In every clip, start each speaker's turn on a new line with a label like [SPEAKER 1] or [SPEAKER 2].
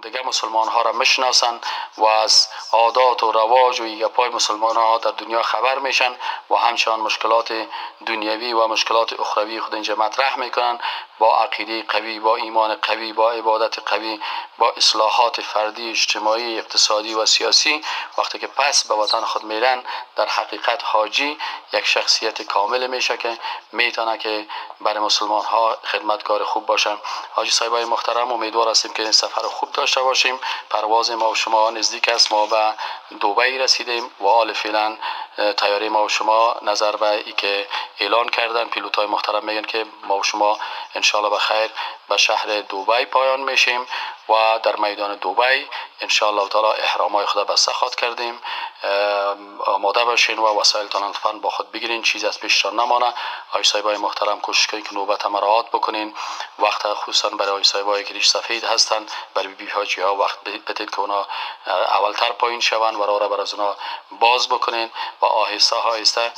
[SPEAKER 1] دیگه مسلمان ها را میشناسن و از عادات و رواج و گپای مسلمان ها در دنیا خبر میشن و همچنان مشکلات دنیوی و مشکلات اخروی خود اینجا مطرح میکنن. با عقیده قوی، با ایمان قوی، با عبادت قوی، با اصلاحات فردی، اجتماعی، اقتصادی و سیاسی، وقتی که پس به وطن خود میرن، در حقیقت حاجی یک شخصیت کامل میشه که میتونه که برای مسلمان ها خدمتکار خوب باشه. حاجی صاحبای محترم، امیدوار هستیم که این سفر خوب داشته باشیم. پرواز ما و شما نزدیک است، ما به دبی رسیدیم و حال فعلا طیاره ما و شما نظر به ای که اعلان کردن پیلوت های محترم میگن که ما و شما انشالله به خیر به شهر دبی پایان میشیم و در میدان دبی انشالله تعالی احرام های خود بسته خواد کردیم. آماده باشین و وسایلتان لطفاً با خود بگیرین، چیز از پیشتان نمانه. حاجی صاحبای محترم کوشش کنین که نوبت مراعات بکنین. وقت خصوصا برای حاجی صاحبایی که ریش سفید هستن، برای بی حاجی ها وقت بدید که اونا اولتر پایین شون و راه را بر از اونا باز بکنین و آهسته آهسته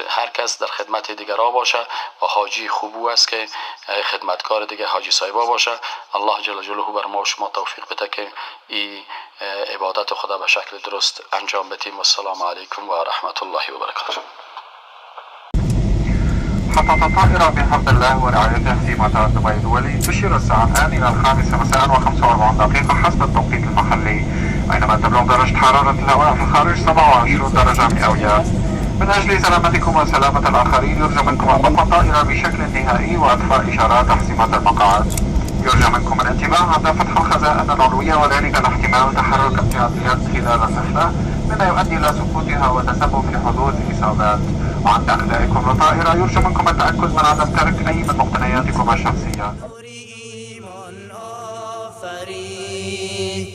[SPEAKER 1] هر کس در خدمت دیگرا باشه و حاجی خوبو است که خدمتکار دیگه حاجی صاحبا باشه. الله جل جلاله بر ما و شما توفیق بده که این عبادت خدا به شکل درست انجام بدیم. و السلام علیکم و رحمت الله و برکاته.
[SPEAKER 2] حطت الطائرة بحفظ الله ورعايته في مطار دبي الدولي. تشير الساعة الآن إلى 5 مساء و45 دقيقة حسب التوقيت المحلي، بينما تبلغ درجة حرارة الهواء في الخارج 27 درجة مئوية. من أجل سلامتكم وسلامة الآخرين، يرجى منكم أن تطفى الطائرة بشكل نهائي وإطفاء إشارات أحزمة المقاعد. يرجى منكم الانتباه عند فتح الخزائن العلوية، وذلك لاحتمال تحرك أمتعة اليد خلال الرحلة، مما يؤدي إلى سقوطها وتسبب في حدوث إصابات. وعند إخلاءكم للطائرة، يرجى منكم التأكد من عدم ترك أي من مقتنياتكم الشخصية.
[SPEAKER 3] ایمان آفرید،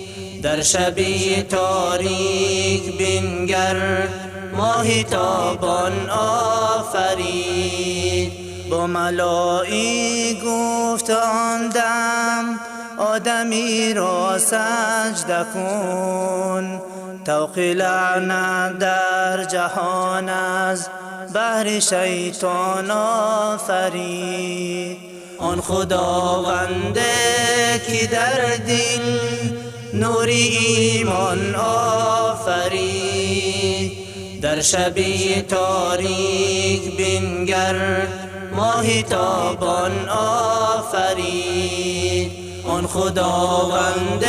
[SPEAKER 3] در شبی تاریک بنگر، ماه تابان آفرید. با ملائک گفت آن دم آدمی را سجده کن، طوق لعنت در جهان از بهر شیطان آفرید. آن خداونده که در دل نور ایمان آفرید، در شبی تاریک بنگر، ماه تابان آفرید. آن خداونده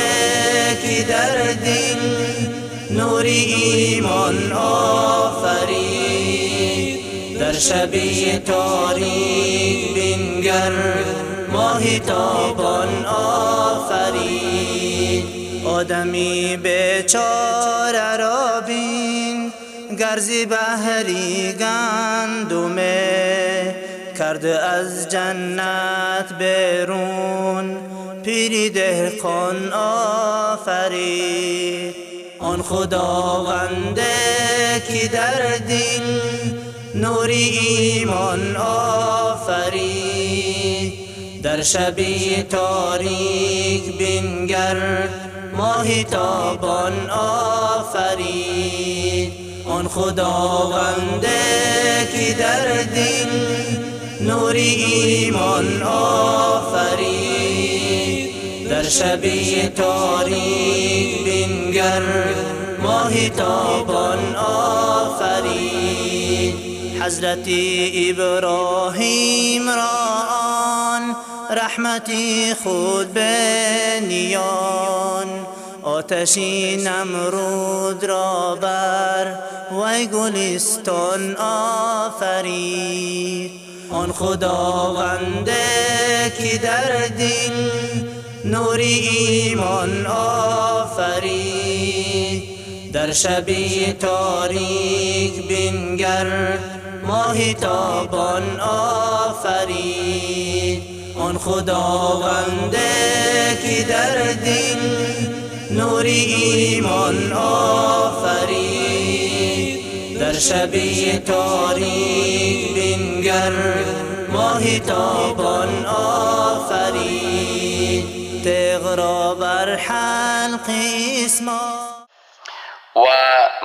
[SPEAKER 3] که در دل نور ایمان آفرید، در شبی تاریک بنگر، ماه تابان آفرید. آدمی بیچاره را بین، گر ز بهر گندمه، کرد از جنت بیرون، پیری دهقان آفرید. آن خداونده که در دل نور ایمان آفرید، در شبی تاریک بنگر، ماه تابان آفرید. آن خداونده که در دل نور ایمان آفرید، در شبی تاریک بنگر، ماه تابان آفرید. حضرت ابراهیم را آن رحمتی خود به نیان، آتشی نمرود را بر وی گلستان آفرید. آن خداونده که در دل نور ایمان آفرید، در شبی تاریک بنگر، ماه تابان آفرید. آن خداونده که در دل نور ایمان آفرید، در شبی تاریک بنگر، ماه تابان آفرید. تیغ را بر حلق اسماعیل
[SPEAKER 1] و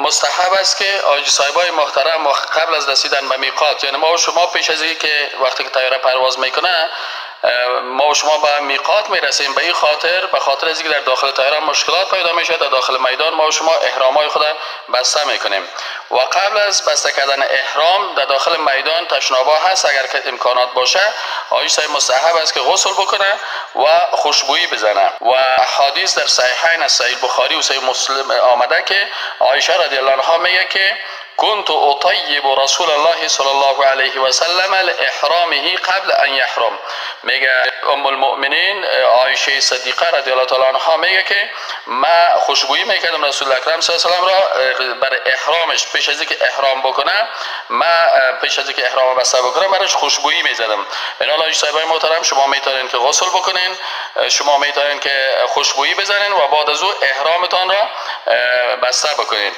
[SPEAKER 1] مستحب است که حاجی صاحبای محترم قبل از رسیدن به میقات، یعنی ما و شما پیش از اینکه وقتی که طیاره پرواز میکنه ما و شما به میقات میرسیم. به این خاطر، به خاطر از اینکه در داخل طیران مشکلات پیدا میشه، در داخل میدان ما و شما احرامای خود بسته میکنیم و قبل از بسته کردن احرام در داخل میدان تشنابا هست، اگر که امکانات باشه حاجی صاحب مستحب است که غسل بکنه و خوشبویی بزنه. و احادیث در صحیحین از صحیح بخاری و صحیح مسلم آمده که عایشه رضی الله عنها میگه که كنت اطيب رسول الله صلى الله عليه وسلم لاحرامه قبل ان يحرم. میگه ام المؤمنین عایشه صدیقه رضی الله تعالی عنها میگه که ما خوشبویی میکردم رسول اکرم صلی الله علیه و سلم را بر احرامش، پیش از اینکه احرام بکنه، ما پیش از اینکه احرام بسته بکنه براش خوشبویی میزدم. بنابراین صاحبای محترم شما میتونین که غسل بکنین، شما میتونین که خوشبویی بزنین و بعد از او احرامتان را بسته بکنین.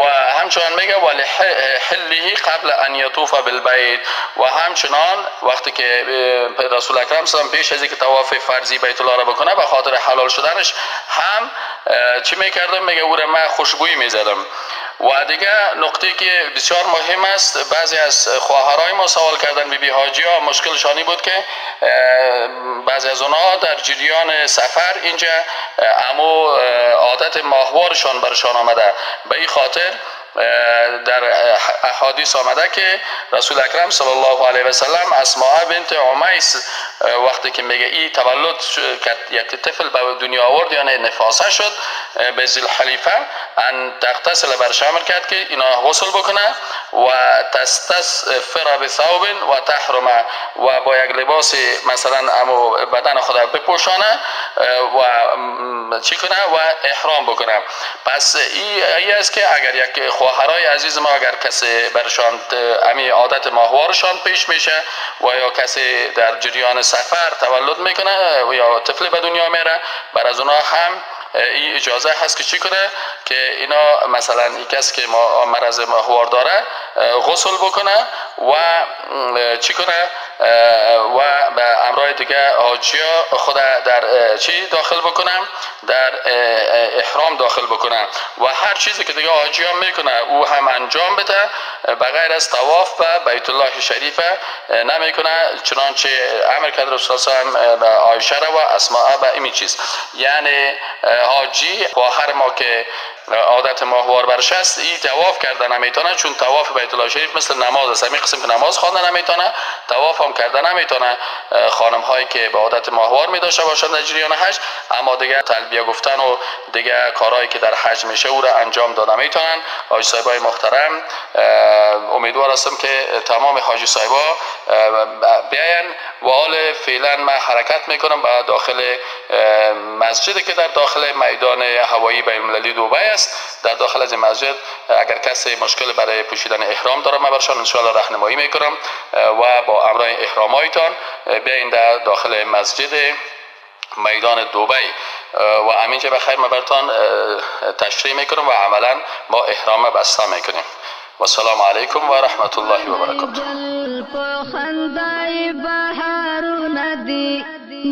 [SPEAKER 1] و همچنان میگه ولحله قبل ان یطوف بالبیت، و همچنان وقتی که رسول اکرم صلی الله علیه و پیش از اینکه طواف فرضی بیت الله را بکنه به خاطر حلال شدنش هم چی میکردم؟ میگه او را من خوشبویی میزدم. و دیگه نقطه که بسیار مهم است، بعضی از خواهرای ما سوال کردن، بی بی حاجی ها مشکلشانی بود که بعضی از اونها در جریان سفر اینجا امو عادت ماهوارشان برشان آمده. به این خاطر در احادیث آمده که رسول اکرم صلی الله علیه و سلم اسماء بنت عمیس وقتی که میگه ای تولد کرد، یک طفل به دنیا آورد، یعنی نفاسه شد، به ذوالحلیفه ان تغتسل برش امر کرد که اینا غسل بکنه و تستثفر بثوب و تحرم، و با یک لباس مثلا امو بدن خود بپوشانه و چی کنه و احرام بکنه. پس ای است که اگر یک خواهرای عزیز ما اگر کسی برشان امی عادت ماهوارشان پیش میشه و یا کسی در جریان سفر تولد میکنه و یا طفل به دنیا میره، بر از اونا هم این اجازه هست که چی کنه که اینا مثلا این کسی که ما مرض ماهوار داره غسل بکنه و چی کنه و به امرای دیگه حاجیا خود در چی داخل بکنه، در احرام داخل بکنه و هر چیزی که دیگه حاجیا میکنه او هم انجام بده بغیر از طواف به بیت الله شریف نمیکنه، چنانچه امر کرد رسول الله به عایشه و اسماء به این چیز. یعنی حاجی خواهر ما که عادت ماهوار برش است این طواف کرده نمیتونه، چون طواف بیت الله شریف مثل نماز است، همین قسم که نماز خوانده نمیتونه طواف هم کرده نمیتونه خانم هایی که به عادت ماهوار می داشته باشند در جریان حج، اما دیگه تلبیه گفتن و دیگه کارهایی که در حج میشه او را انجام داده میتونن. حاجی صاحبای محترم امیدوار هستم که تمام حاجی صاحبا بیاین و حال فعلا من حرکت میکنم به داخل مسجدی که در داخل میدان هوایی بین المللی دبی است. در داخل از مسجد اگر کسی مشکل برای پوشیدن احرام داره من برشان انشاءالله راهنمایی میکنم و با امرای احرامایتان بیاین در داخل مسجد میدان دبی و همینجا بخیر من براتان تشریح میکنم و عملا ما احرام بسته میکنیم. و السلام علیکم و رحمت الله و برکاته.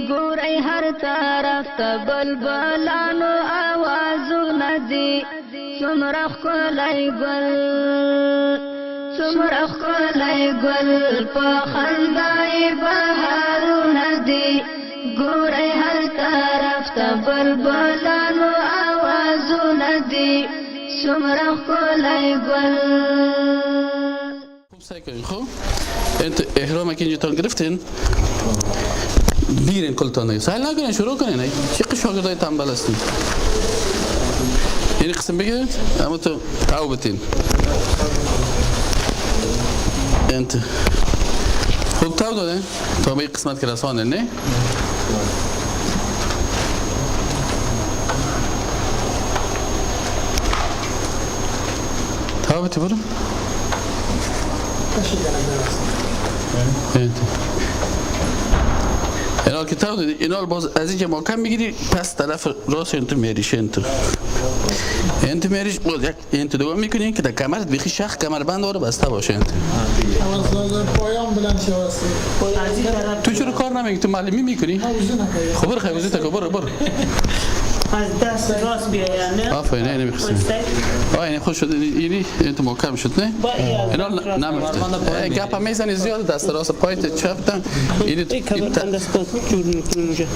[SPEAKER 4] ګورئ هر طرف ته بلبلانو اوازونه دي، څومره ښکلی ګل، څومره ښکلی ګل په خندا یې بهارونه دي. ګورئ هر طرف ته بلبلانو اوازونه دي، څومره ښکلی ګل.
[SPEAKER 1] خوب سعی کنین، خب انت احرام که اینجا گرفتین بیرین کلتان دیگه سهل نکنین، شروع کنین. چه شاگردای تنبل هستین؟ یعنی قسم بگیرید اما تو تاو بتین انت خوب تاو داده تا به قسمت که رسانه نه تاو بتی برو انت اینا که تاو دادی اینا باز از اینجا محکم میگیری پس طرف راست انتو میریش انتو انتو میریش باز یک انتو دوم میکنی که در کمرت بیخی شخ کمربند داره بسته باشه انتو تو چرا کار نمیکنی؟ تو معلمی میکنی؟ خب برو خیلی وزی تکو برو برو
[SPEAKER 5] از دست راست بیاید نه؟
[SPEAKER 1] آفرین، اینه میخواستیم. اینه خوش شد، اینی تو محکم شد نه؟ اینا نمیفته. گپ میزنی زیاد دست راست پایت چپ دم. اینی
[SPEAKER 5] دست جور میکنی اونجا.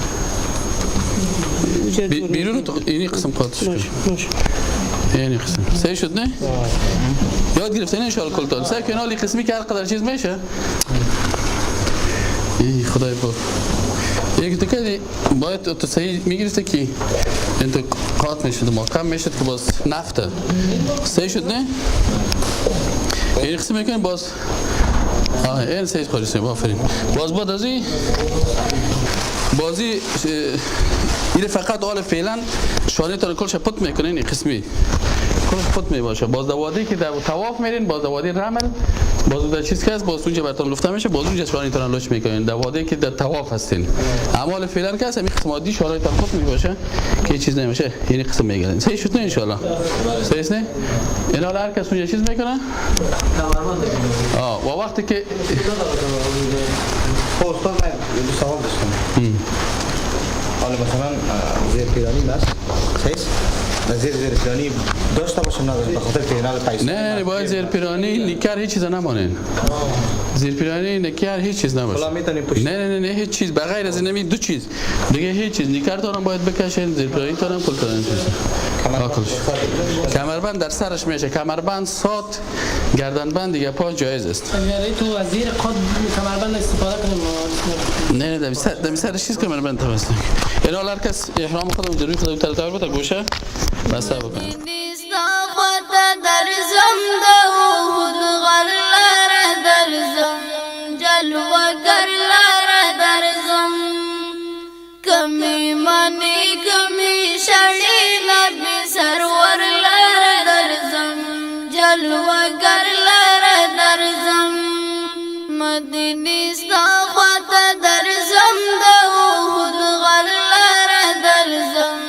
[SPEAKER 1] بیرون تو اینی قسم قاطش کن. اینی قسم. صحیح شد نه؟ یاد گرفتین ان شاء الله کلتان. سعی کن حالی قسمی که هر قدر چیز میشه. ای خدای پاک. یک تو کردی باید تو صحیح میگرفتی که این تو قاط میشد محکم میشد که باز نفته. صحیح شد نه؟ این قسم میکنیم باز. این صحیح خواهی آفرین. باز بعد از این بازی این فقط آل فعلا شانه تان کلش پت میکنین این قسمی کلش پت میباشه. باز دوادی که در طواف میرین، باز دوادی رمل، باز در چیز که هست، باز اونجا براتون لفته میشه، باز اونجا شانه تان لوچ میکنین دوادی که در طواف هستین. اعمال فعلا که هست همین قسم عادی شانه تان پت میباشه که چیز نمیشه. یعنی قسم میگردین. صحیح شد نه ان شاء الله؟ صحیح نه؟ اینا هر کس اونجا چیز میکنه. و وقتی که
[SPEAKER 6] استاد من سوال داشتم. حالا مثلا زیر پیرانی است، صحیح؟ زیر پیرانی داشته باشم نداشته به خاطر که اینا پیسه
[SPEAKER 1] نه نه باید زیر پیرانی نیکر هیچ چیز نمانین. زیر پیرانی نیکر هیچ چیز نباشه. نه نه نه هیچ چیز بغیر از این دو چیز دیگه هیچ چیز. نیکر دارم باید بکشین، زیر پیرانی دارم کل دارم. کمربند در سرش میشه. کمربند سات گردنبند دیگه پا جایز است.
[SPEAKER 5] یعنی تو از زیر قد کمربند استفاده کنیم؟
[SPEAKER 1] نه نه دمی سرش چیز کمربند توست. اینا هر کس احرام خودم روی خودم تر بده گوشه بسته بکنه.
[SPEAKER 4] کمی منی کمی شړې نبي سرور لره درځم، جلوه ګر لره درځم، مدینې ستا خواته درځم، د احد غر لره درځم،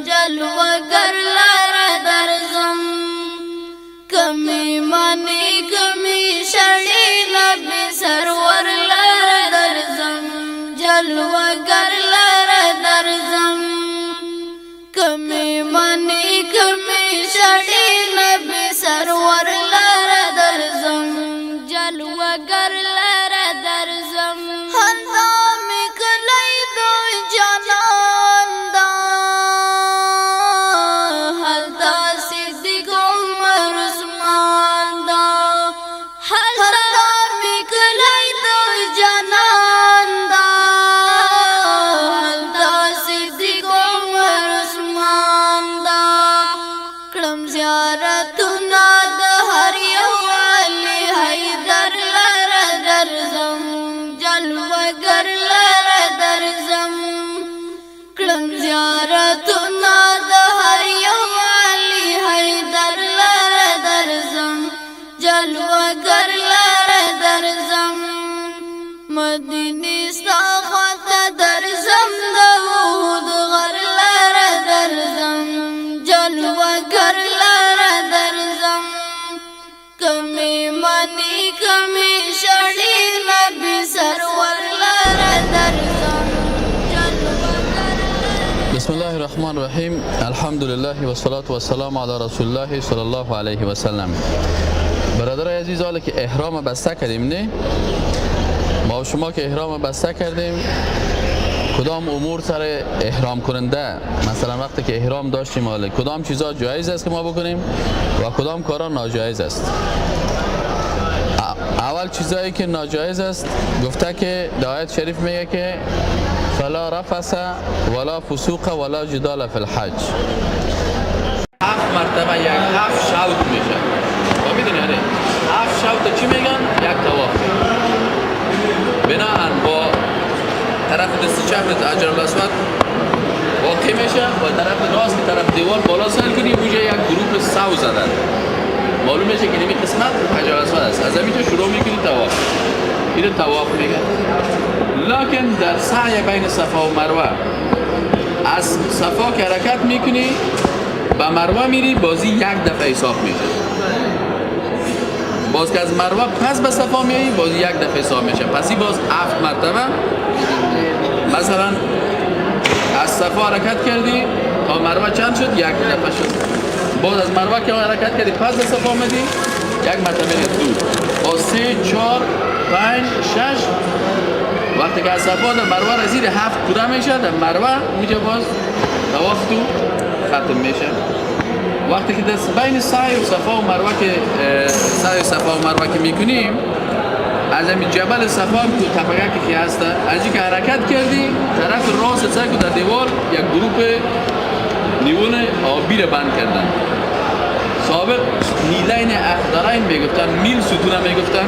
[SPEAKER 4] جلوه ګر لره درځم، کمی منی کمی شړې نبي سرور لره درځم، جلوه ګر لره درځم، کمی منی کمی شړې نبي سرور لره درځم، جلوه ګر لره درځم. هلته مې کلی د جانان ده، هلته صدیق عمر عثمان ده، هلته مې کلی د جانان ده، هلته صدیق عمر عثمان ده. کړم زیارتونه د هر یو علي حیدر لره درځم، جلوه ګر لره درځم، کړم زیارتونه د هر یو علي حیدر لره درځم، جلوه ګر لره درځم، مدینې ستا خواته درځم، د احد غر لره درځم، جلوه ګر لره درځم، کمی منی کمی شړې نبي سرور لره درځم، جلوه ګر لره.
[SPEAKER 1] بسم الله الرحمن الرحیم. الحمد لله والصلاة والسلام علی رسول الله صلی الله علیه و سلم. برادرای عزیز، حالا که احرام بسته کردیم نه؟ ما و شما که احرام بسته کردیم، کدام امور سر احرام کننده، مثلا وقتی که احرام داشتیم حالا کدام چیزا جایز است که ما بکنیم و کدام کارا ناجایز است؟ اول چیزایی که ناجایز است گفته که در آیت شریف میگه که فلا رفث ولا فسوق ولا جدال فی الحج. هفت مرتبه یک هفت شوط میشه. و میدونی یعنی هفت شوط چی میگن؟ یک طواف. بناهن با طرف دست چپ حجر الاسود واقع میشه و طرف راست که طرف دیوار بالا سر کنی اونجا یک گروه سو زدن، معلوم میشه که این قسمت حجر الاسود است. از همینجا شروع میکنی طواف. اینو طواف میگن. لکن در سعی بین صفا و مروه، از صفا که حرکت میکنی به مروه میری، بازی یک دفعه حساب میشه. باز که از مروه پس به صفا میایی، بازی یک دفعه حساب میشه. پس این باز 7 مرتبه. مثلا از صفا حرکت کردی تا مروه چند شد؟ یک دفعه شد. باز از مروه که حرکت کردی پس از صفا آمدی یک مرتبه دو، باز 3 4 5 6. وقتی که از صفا در مروه رسید 7 پوره میشه، در مروه اونجا باز طواف تو ختم میشه. وقتی که در بین سعی و صفا و مروه که سعی و صفا و مروه که میکنیم، از همین جبل صفا هم که تپگک که هست، از اینکه حرکت کردی طرف راست سعی در دیوار یک گروپ نیون آبی رو بند کردن. سابق نیلین اخضرین میگفتن، میل ستون هم میگفتن.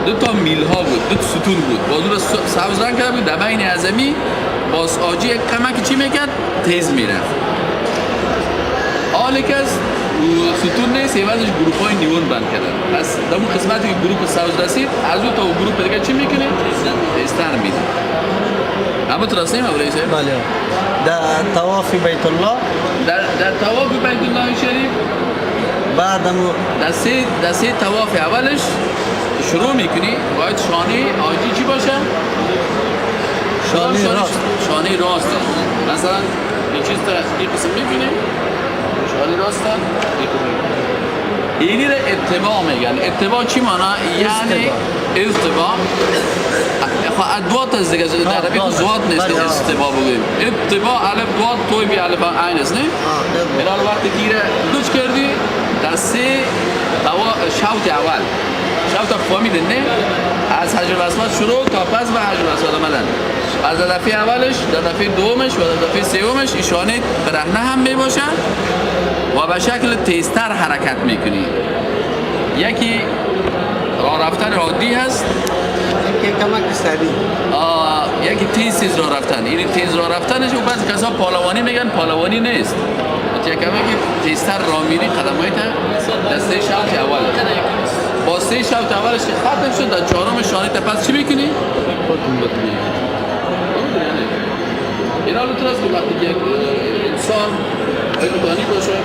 [SPEAKER 1] دو تا میل ها بود، دو تا ستون بود، باز رو سبز رنگ کرده بود. در بین ازمی باز آجی یک کمک چی میکرد؟ تیز میرفت. حالی که از ستون نیست، عوضش گروپ های نیون بند کردن. پس در اون قسمتی که گروپ سبز رسید، از اون تا اون گروپ دیگه چی میکنه؟ تیزتر میده. اما تو راسته ایم؟
[SPEAKER 7] بله. در طواف بیت الله،
[SPEAKER 1] در طواف بیت الله شریف
[SPEAKER 7] بعد
[SPEAKER 1] در سه طواف اولش شروع میکنی باید شانه آجی چی باشه؟
[SPEAKER 7] شانه راست.
[SPEAKER 1] شانه راست. مثلا این چیز تا این قسم میکنی، شانه راست اینی رو اتباع میگن. اتباع چی معنا؟ یعنی اتباع ادوات از دیگه در عربی زوات نیست که اتباع بگوییم. اتباع الف دوات توی بی الف عین است، نه؟ الان وقتی گیره دوچ کردی در سه شوط اول، شوط فهمیدن نه؟ از حجر الاسود شروع تا پس به حجر الاسود آمدن. از دفعه اولش، در دفعه دومش و در دفعه سومش ایشانه برهنه هم میباشه و به شکل تیزتر حرکت میکنی. یکی راه رفتن عادی هست،
[SPEAKER 7] یکی کمک سریع،
[SPEAKER 1] یکی تیز تیز راه رفتن. این تیز راه رفتنش و بعضی کسا پالوانی میگن، پالوانی نیست. یکی کمک تیزتر راه میری، قدمای تا در سه شوط اول. با سه شوط اولش که ختم شد، در چهارم شانه تا پس چی میکنی؟ این حال است که وقتی یک انسان علمانی باشه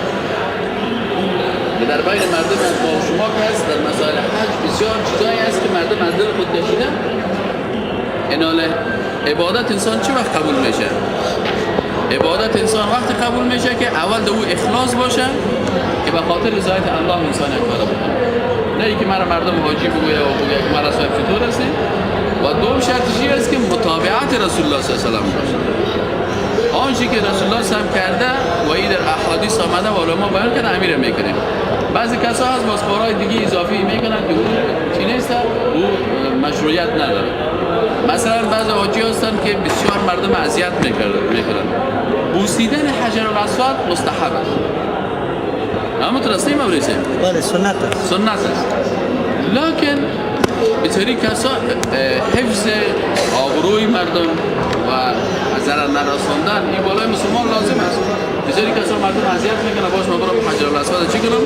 [SPEAKER 1] که در بین مردم از با شما که هست، در مسائل حج بسیار چیزایی هست که مردم از دل خود کشیدن. این حال عبادت انسان چه وقت قبول میشه؟ عبادت انسان وقتی قبول میشه که اول در او اخلاص باشه که به خاطر رضایت الله انسان کار بکنه، نه اینکه مرا مردم حاجی بگویه و بگویه که مرا صاحب چطور هستی. و دوم شرطش این است که متابعت رسول الله صلی الله علیه و سلم باشه. آنچه که رسول الله صلی الله علیه و سلم کرده و این در احادیث آمده و علما بیان کردن، امیر میکنیم. بعضی کسا هست باز کارهای دیگه اضافی میکنن که او چی نیست، او مشروعیت نداره. مثلا بعضی حاجی هستن که بسیار مردم اذیت میکنن. بوسیدن حجر الاسود مستحب است. اما ترسیم اوریسیم؟
[SPEAKER 7] بله، سنت است.
[SPEAKER 1] سنت است. لکن بسیاری کسا حفظ آبروی مردم و ضرر نرساندن این بالای مسلمان لازم است. بسیاری کسا مردم اذیت میکنه، باش من برم حجر الاسود چی کنم؟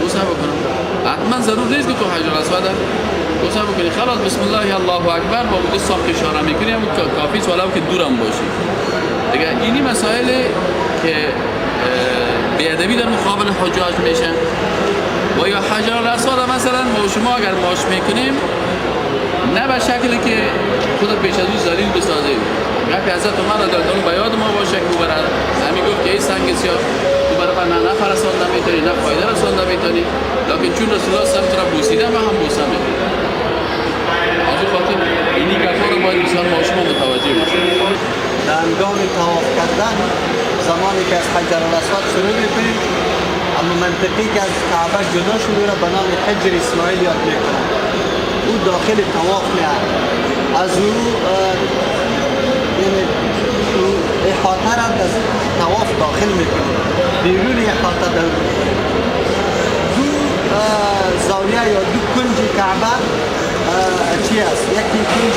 [SPEAKER 1] بوسه بکنم. حتما ضرور نیست که تو حجر الاسود بوسه بکنی. خلاص بسم الله الله اکبر با دو ساق اشاره میکنی هم کافی است، ولو که دورم باشی. دیگه اینی مسائل که بی‌ادبی در مقابل حجاج میشه. و یا حجر الاسود مثلا ما شما اگر ماش میکنیم نه به شکلی که خود پیش از او ذلیل بسازیم. گپی حضرت عمر رضی الله عنه به یاد ما باشه که او برای همین گفت که ای سنگ سیاه تو برای من نه نفع رسانده میتونی نه فایده رسانده میتونی، لکن چون رسول الله صلی الله علیه و آله بوسیده من هم بوسه میکنم. از او خاطر اینی گپا رو باید بسیار ما شما متوجه باشیم.
[SPEAKER 7] در هنگام طواف کردن زمانی که از حجر الاسود شروع میکنیم، اما منطقی که از کعبه جدا شده را به نام حجر اسماعیل یاد میکنن، او داخل طواف میاد. از او یعنی او احاطه را در طواف داخل میکنه، بیرون احاطه در دو زاویه یا دو کنج کعبه چی است؟ یکی کنج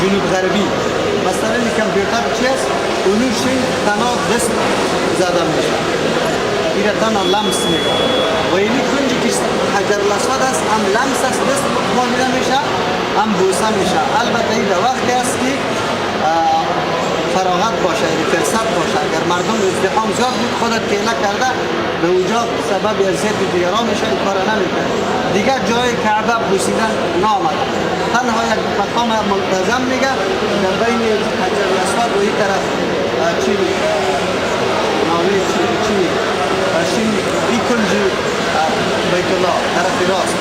[SPEAKER 7] جنوب غربی، مثلا این کامپیوتر چی است؟ اونوش تنها دست زده میشه، این تنها لمس میکنه. و اینی کنجی که حجر الاسود است هم لمس است، دست مالیده میشه، هم بوسه میشه. البته این در وقتی است که فراغت باشه، یعنی فرصت باشه. اگر مردم ازدحام زیاد بود خودت کیله کرده به اونجا سبب اذیت دیگران میشه، این کار نمیکنه. دیگر جای کعبه بوسیدن نامده، تنها یک مقام ملتزم میگه در بین حجر الاسود و این طرف چی ناوی چی چی این کنج بیت الله طرف راست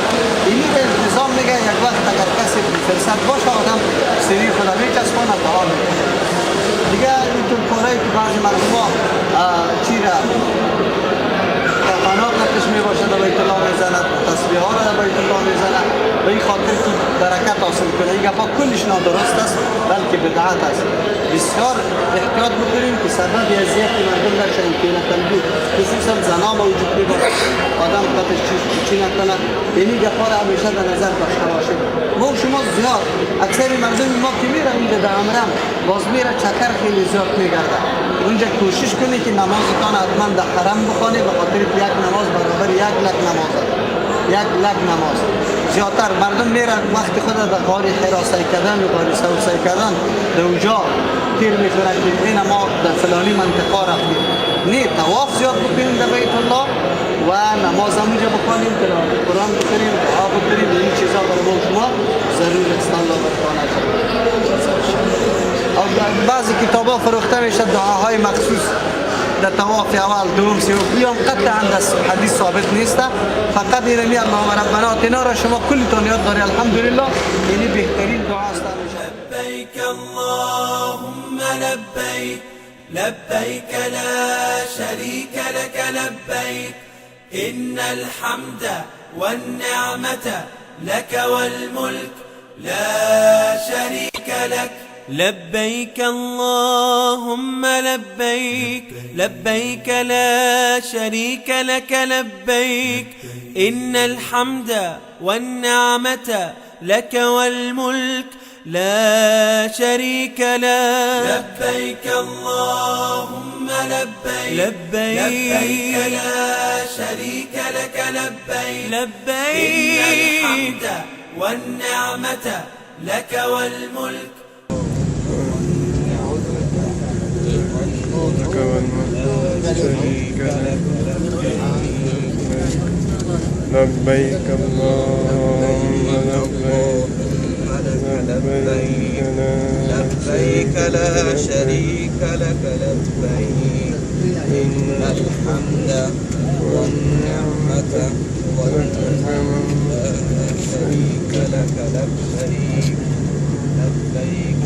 [SPEAKER 7] اینی به التزام میگه. یک وقت اگر کسی فرصت باشه آدم سری خدا میچسبانه دعا میکنه دیگه. اینطور کارهایی که بعضی مردم ها چی را کفنا قطش میباشه در بیت الله میزند، تسبیح ها را در بیت الله میزند به این خاطر که برکت حاصل کنه، این گپا کلش نادرست است بلکه بدعت است. بسیار احتیاط بکنیم که سبب اذیت مردم نشه. این که خصوصا زنا موجود میباشه آدم قطش چی نکنه، اینی گپا را همیشه در نظر داشته باشیم. ما شما زیاد اکثر مردم ما که میره اینجا در عمرم باز میره چکر خیلی زیاد میگرده. اونجا کوشش کنی که نمازتان حتما در حرم بخوانی، به خاطر که یک نماز برابر 1 لک نماز است. 1 لک نماز زیادتر مردم میرن وقت خود در غار حرا سعی کردن و غار ثور سعی کردن در اونجا تیر میخورن که این ما در فلانی منطقه رفتیم. نه، طواف زیاد بکنیم در بیت الله و نماز هم اونجا بخوانیم، تلاوت قرآن بکنیم، دعا بکنیم. این چیزا برای ما شما ضرور است. الله برکانه. بعضی کتاب ها فروخته میشه دعاهای مخصوص در طواف اول، دوم، سوم، این هم قطعا در حدیث ثابت نیست. فقط اینمی اللهم ربنا آتنا را شما کلتان یاد داری، الحمدلله، یعنی بهترین دعا است همیشه.
[SPEAKER 3] لبيك اللهم لبيك، لبيك لا شريك لك لبيك، إن الحمد والنعمة لك والملك لا شريك لك. لبيك اللهم لبيك، لبيك لا شريك لك لبيك، إن الحمد والنعمة لك والملك لا شريك لك. لبيك اللهم لبيك، لبيك، لبيك لا شريك لك لبيك، لبيك، إن الحمد والنعمة لك والملك.
[SPEAKER 8] لك والملك شريك لك. لبيك اللهم لبيك، لبيك لا
[SPEAKER 9] لبيك لا شريك لك لبيك، إن الحمد والنعمة والملك لا شريك لك لبيك. لبيك